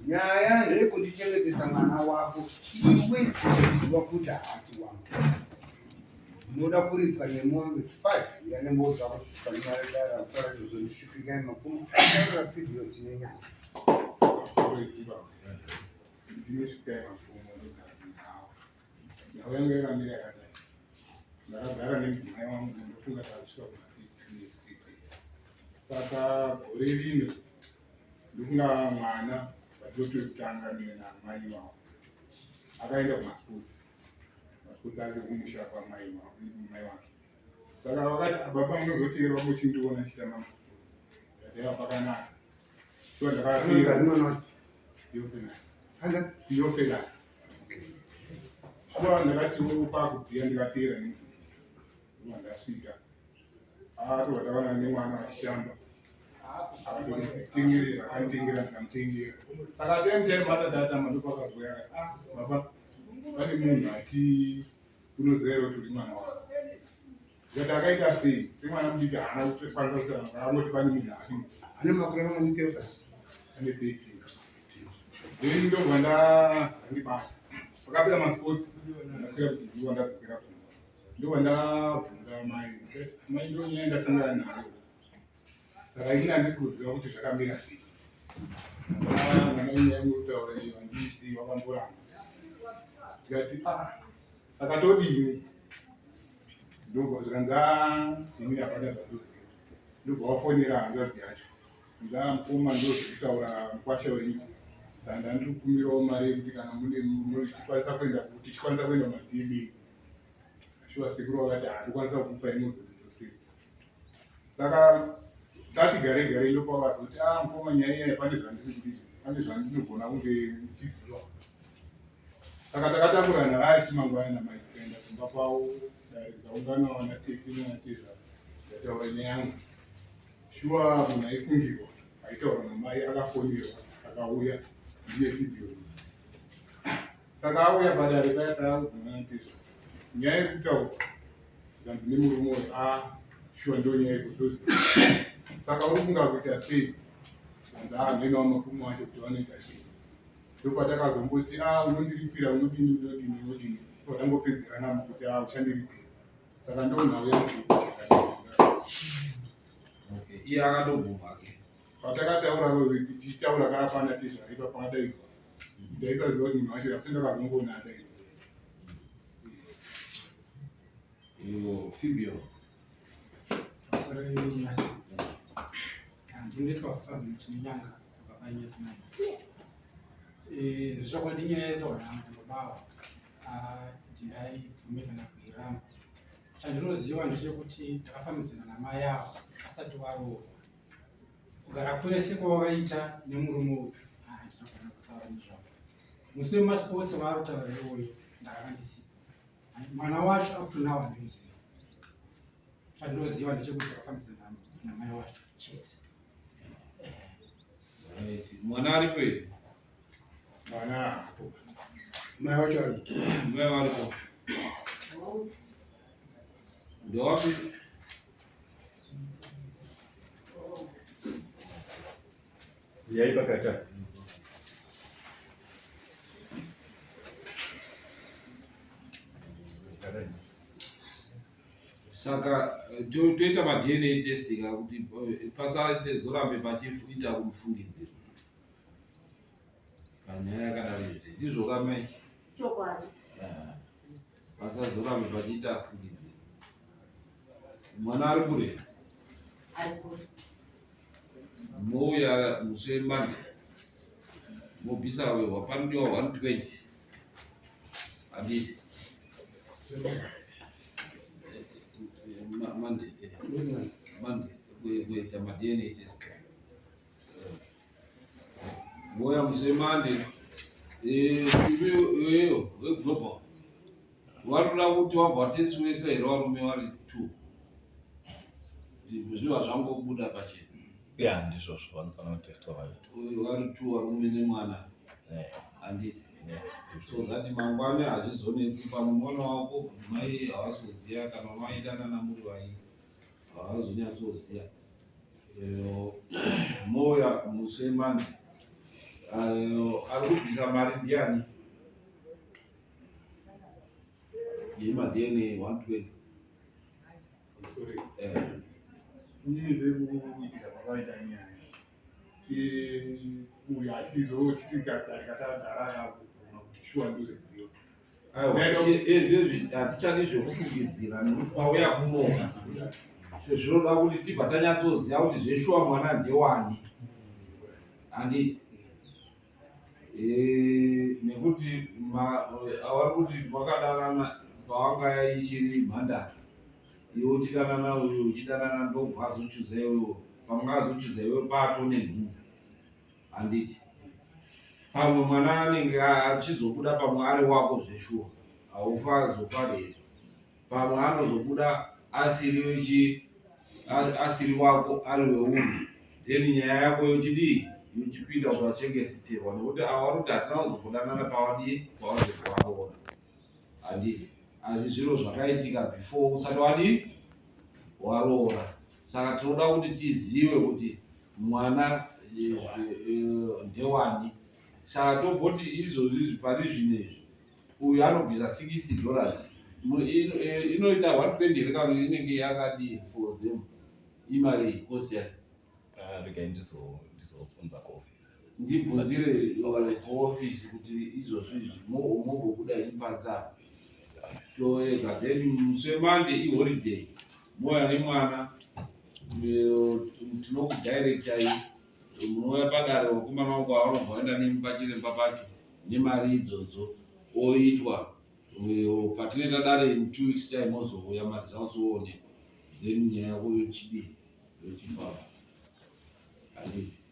Nyaya ndeyekundichengetesa mwana wako iwe uchiziva kuti haasi wangu. Unoda kuripwa nemombe 5 yanembodza kusvika ndisvipikai mapfumo taura video tine nyaya. Ndinosvikai mapfumo ndogara kunhawa. Nhau yangu yakamira yakadai. Ndakagara nemudzimai wangu ndofunga takusvika kuma 15 years. Saka gore rino ndofunga mwana vatototanga namai vavo akaenda kumasports masports ake kumusha kwamai mai wake saka vakati ah, baba munozoteerwa muchindiona ndichitamba masports ndati pakanaka so ndakateera Theophilus shuwa ndakati kwakudziya ndikateera ndobva ndasvika atobva taona nemwana achishamba akatonditengerera akanditengera ndikamutengera saka time time atadata ndopakazouya akati ah baba pane munhu ati unoziva here kuti uri mwana wako ndikati akaita sei semwana mudiki haana kukwanisa kutaura angoti pane munhu asi ane makore mangani Theophilus ane 13 then ndobva ndandibata pakapera masports ndakwira kuti zuva ndadzokera kumba ndobva ndabvunza mai mai ndonyaya ndasangana nayo saka ini handisi kuziva kuti zvakamira sei mwana inyaya yekutaura iyo handisi wakamboramba ndikati ah saka todini ndobva zvikanzi ah, ini hapana zvandoziva ndobva wafonera hanzvadzi yacho nza mukoma ndozvekutaura mukwasha wenyu saka ndandiri kukumbirawo mari yekuti kana mune muchikwanisa kuenda tichikwanisa kuenda kumadna shuwa sekuru vakati handikwanisa kukupa inozodizosei saka tati gare gare ndopavati kuti a ah, mukoma nyaya iyaya pane zvandiri kudii pane zvandinogona kunge ndichiziva saka takatakurana vari chimangwana namai tikaenda kumba kwavo dare tikaungana vana tete nanatezva ndataura nyaya yangu shuwa munhu aifungirwa aitaura namai akafonirwa akauya ndiye video saka auya padare paya paakugona natezva nyaya yekutaura zvikanzi nemurume uyu a ah, shuwa ndo nyaya yekutozi saka uri kunga kuita sei anzi a ah, mheno wamapfumo acho kuti vanoita sei ndopatakazomboti a ah, unondiripira unodini unodini unodini tangopedzerana mukuti a uchandiripira saka ndo nhau yangu iye akatobvuma ke patakataura tichitaura kaa pana tezvaipa paadaidzwa ndaisaziva kuti munhu wacho asi ndakazongoona adaidzwa Iyo Fibio. Ndinoitwa Fabio Chinenyanga kubva paInyetumai. Eh, zvokwadi nyaya yataurwa nababa ava ah, ndingaibvume kana kuiramba. Chandinoziva ndechekuti ndakafambidzana namai ava asati waroorwa. Kugara kwese kwawakaita nemurume uyu ah, handina kutaura nezvavo. Musi wemasports waari kutaura iwoyo ndakanga ndisipo. Mwana wacho up to now handimuzivi. Chandinoziva ndechekuti ndakafambidzana namai wacho chete. Mwana aripo here? Mwana hapo. Mai wacho ari. Mai varipo. Ndewapi? Uyai pakati apa. Saka eh, toita maDNA test ka kuti eh, pasazorambe pachiita kufungidzira panyaya yakadaro izvi ndizvo kamai Chokwadi. Ah, pasazorambe pachiita fungidzira mwana ari kure Ari kure. Mouya musi weMonday mobvisa panodiwa 120 handiti Monday Monday kuita maDNA test mouya musi weMonday iweyo weglobal varikuda kuti wabva tesi wese here varume vari two zviva zvangobuda pachena ya ndizvozvo vanofanira kutestwa vari two vari two varume nemwana handiti so that mangwana hazvizonetsi pamwe mwana wako mai havazoziva kana maidanana muri vaii havazonyatsoziva moya musi wemande Ari kubvisa mari ndiani? YemaDNA 120. Sorry. Inini zvekuitika kwakaita nyaya. Uyu achizoti tikadarika tadara yakubvuma kuti shuwa ndoziva. Aiwa, izvezvi hatichadi zvekufungidzira nekuti pauya kunoka zvinoda kuti tibva tanyatsoziva kuti zveshuwa mwana ndewani, handiti? Nekuti avari kuti vakadanana pawanga ichiri mhandara, iwe uchidanana uyu uchidanana, ndobva azochuza iwewo, pamwe azochuza iwe pato nenhumbu, handiti? Pamwe mwana anenge achizobuda pamwe ari wako zveshuwa, haufa azofa here? Pamwe anozobuda asiri wechi asiri wako, ari weumwe, then nyaya yako yochidii? Yochipinda kuti wachengeseterwa, nekuti ava vari kuti hatina kuzokudanana pawadii, pawazokuvaroora, handiti? Asi zviro zvakaitika before usati wadii, waroora. Saka tinoda kuti tizive kuti mwana ndewani. Saka tomboti izvozvi izvi, pari zvino izvi, uyu anobvisa $60, inoita 120 here kana inenge yakadii for them imari cost yacho? Ah, regai ndizobvunza kuofisi. Ndibvunzire kuofisi kuti izvozvi izvi mogobuda ipanza toega, then musi weMonday iholiday, mouya nemwana, tinokudirectai, munouya padare, vakomana vangu avanobva vaenda nemi pachiremba pacho nemari idzodzo oitwa. Patinoita dare in 2 weeks time, ozouya maresults oonekwa, then nyaya yako yochidii, yochifamba, handiti?